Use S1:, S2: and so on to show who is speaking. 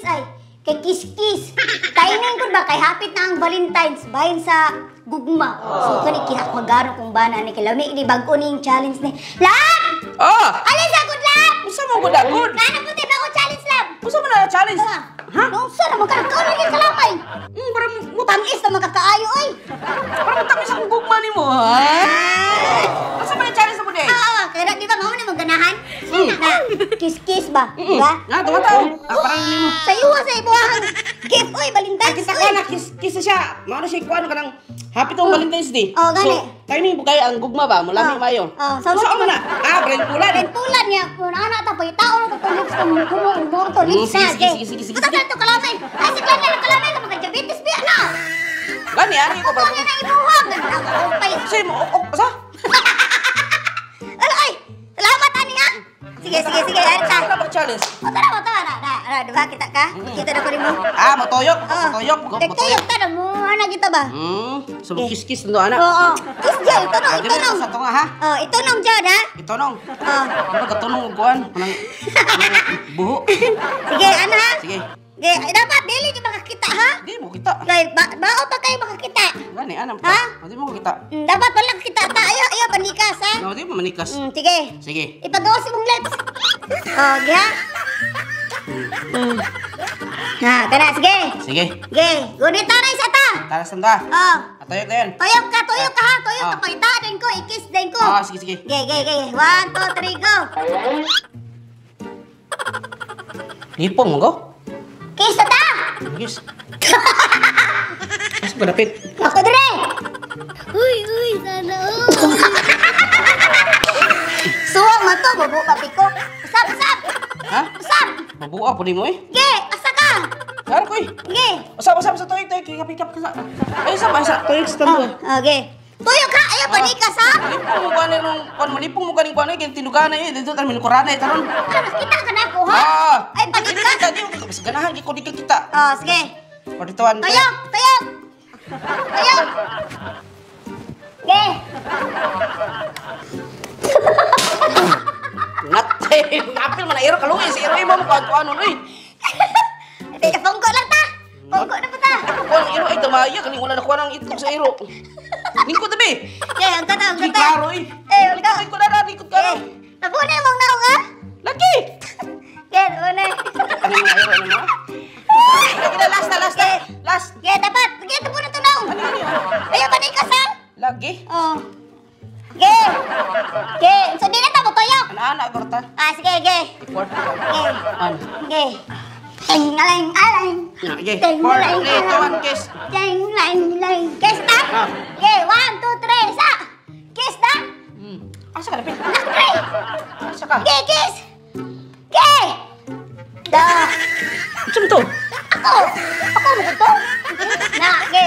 S1: challenge ay. Kay kiss-kiss. Timing kun ba kay hapit na ang Valentine's bahin sa gugma. So kani kihakmagaro kung bana ni kay lami ni bag-o ning challenge ni. Lab!
S2: Oh!
S1: Alin sa good lab?
S2: Unsa mo gud agud?
S1: Kana po tayo bago challenge lab.
S2: Unsa man na challenge?
S1: Ha? Nung sa naman ka nagkaon lagi kalamay.
S2: Parang
S1: Tamis na makakaayo oy.
S2: Parang tamis akong gugma nimo. Ha? Unsa man ang challenge sa mo day?
S1: Ah, kaya di ba mao ni maganahan? Na kiss-kiss ba? Di ba?
S2: Nga tuwa tao. Ah, parang nimo.
S1: Sa iyo sa ibuhang gift oy Valentine's.
S2: Kita
S1: Oy.
S2: ko na kiss kiss na siya. Mao na siya kuan kanang happy tong Valentine's Day.
S1: Oh, gani.
S2: So, timing po kayo ang gugma ba? Mulami
S1: Oh.
S2: mayo.
S1: Oh, sa
S2: Unsa man na? Ah, brand pulan.
S1: Rentulan niya, kung ana ta pagitao na itong lips kong kumo mo to lips
S2: Sige,
S1: na.
S2: sige, sige, sige, sige,
S1: Puta
S2: sige.
S1: sa ito kalamay. Ay, si Glenn na kalamay ka magka-diabetes biya na.
S2: Gani ani ko
S1: Ano
S2: parang.
S1: na ibuhang? Umpay.
S2: Say mo ok sa?
S1: Ala ay, salamat ani ha. Sige, sige, sige, ari ta.
S2: Ano ba challenge?
S1: O tara mo tara na, na, na, diba kita ka? Kita na ko nimo.
S2: Ah, motoyok,
S1: Oh.
S2: motoyok,
S1: Tagtuyok ta na mo, ana kita ba?
S2: So kiss-kiss no ana.
S1: Oo. Kiss dyan, itunong,
S2: Ah, dili
S1: itunong.
S2: sa tunga ha.
S1: Oh, itunong dyan ha.
S2: Itonong.
S1: Oh.
S2: Ano ka tunong og kuan? Kanang buho.
S1: Sige, ana ha.
S2: Sige.
S1: Sige, ay, dapat dili niyo makakita ha.
S2: Di mo kita.
S1: Kay ba bao pa kayo makakita.
S2: Gani ana.
S1: Ha?
S2: Di mo kita.
S1: Dapat wala kita ta. Ayaw, ayaw panikas ha.
S2: No, di mo manikas.
S1: Sige.
S2: Sige.
S1: Ipagawas imong lips. Oh, giha. Ha, kana sige.
S2: Sige.
S1: Sige, gunit taray sa ta.
S2: Tara sanda.
S1: Oh.
S2: Atayok na yan.
S1: Tuyok ka ha, tuyok ka
S2: Ah.
S1: pangita din ko, i-kiss din ko.
S2: Ah, sige, sige.
S1: Ge, ge, ge. 1, 2, 3, go.
S2: Lipong mo go.
S1: Kiss na ta.
S2: Kiss. Mas malapit.
S1: Ako dire.
S3: Uy, uy, sana all.
S1: Suwang man to, bubu pa piko. Usap, usap.
S2: Ha?
S1: Usap.
S2: Mabuha po nimo eh.
S1: Ge, asa ka?
S2: Klaro ko eh.
S1: Ge.
S2: Usap, usap sa tuyok, tuyok. Hikap, hikap ka sa... Ay, usap, ay, sa tuyok sa tando.
S1: Oh, okay. Tuyok ha, ayaw panikas ha.
S2: Malipong mo kanin nung kuan, malipong mo kanin kuan eh, kaya tinugana eh, dito tayo minukurana eh, taron.
S1: Ano, kita ka na ako ha?
S2: Ah!
S1: Ay,
S2: Dili
S1: panikas.
S2: kita, di mo kita. Mas ganahan, di ko di ka kita.
S1: Oh, sige.
S2: O dito, an.
S1: Tuyok, tuyok. Tuyok. Ge.
S2: Nate, napil man na iro kaluoy sa iro imo mo kuan kuan nun eh.
S1: Teka, pungko lang ta. Pungko na pa ta.
S2: Kuan iro ay tamaya kani wala na kuan ang itlog sa iro. Lingkod tabi.
S1: Ge, ang kata, ang
S2: Di
S1: kata.
S2: klaro eh.
S1: Eh, ang
S2: Lingkod lingkod na lingkod ka.
S1: Eh, nabunay mong naong ha?
S2: Lagi.
S1: Ge, nabunay.
S2: Ano yung iro ano mo? Lagi na last na last na. Last.
S1: Ge, dapat. Ge, tapo na to naong.
S2: Ano yun?
S1: Ayaw, panikas ha?
S2: Lagi.
S1: Oh. Ge. Ge, so di na ta mo tuyok.
S2: Ana ana gorta.
S1: Ah, sige, ge.
S2: Four.
S1: Ge.
S2: One.
S1: Ge. Ting lang alang.
S2: Lagi.
S1: Ting
S2: Four,
S1: lang
S2: three, two, one, kiss.
S1: Ting lang lang. Kiss na.
S2: Ah.
S1: Ge, 1, 2, 3, sa. Kiss na.
S2: Asa ka napit?
S1: Nakre.
S2: Asa ka?
S1: Ge, kiss. Ge. Da.
S2: Unsa man to?
S1: Ako. Ako mo to. Na, ge.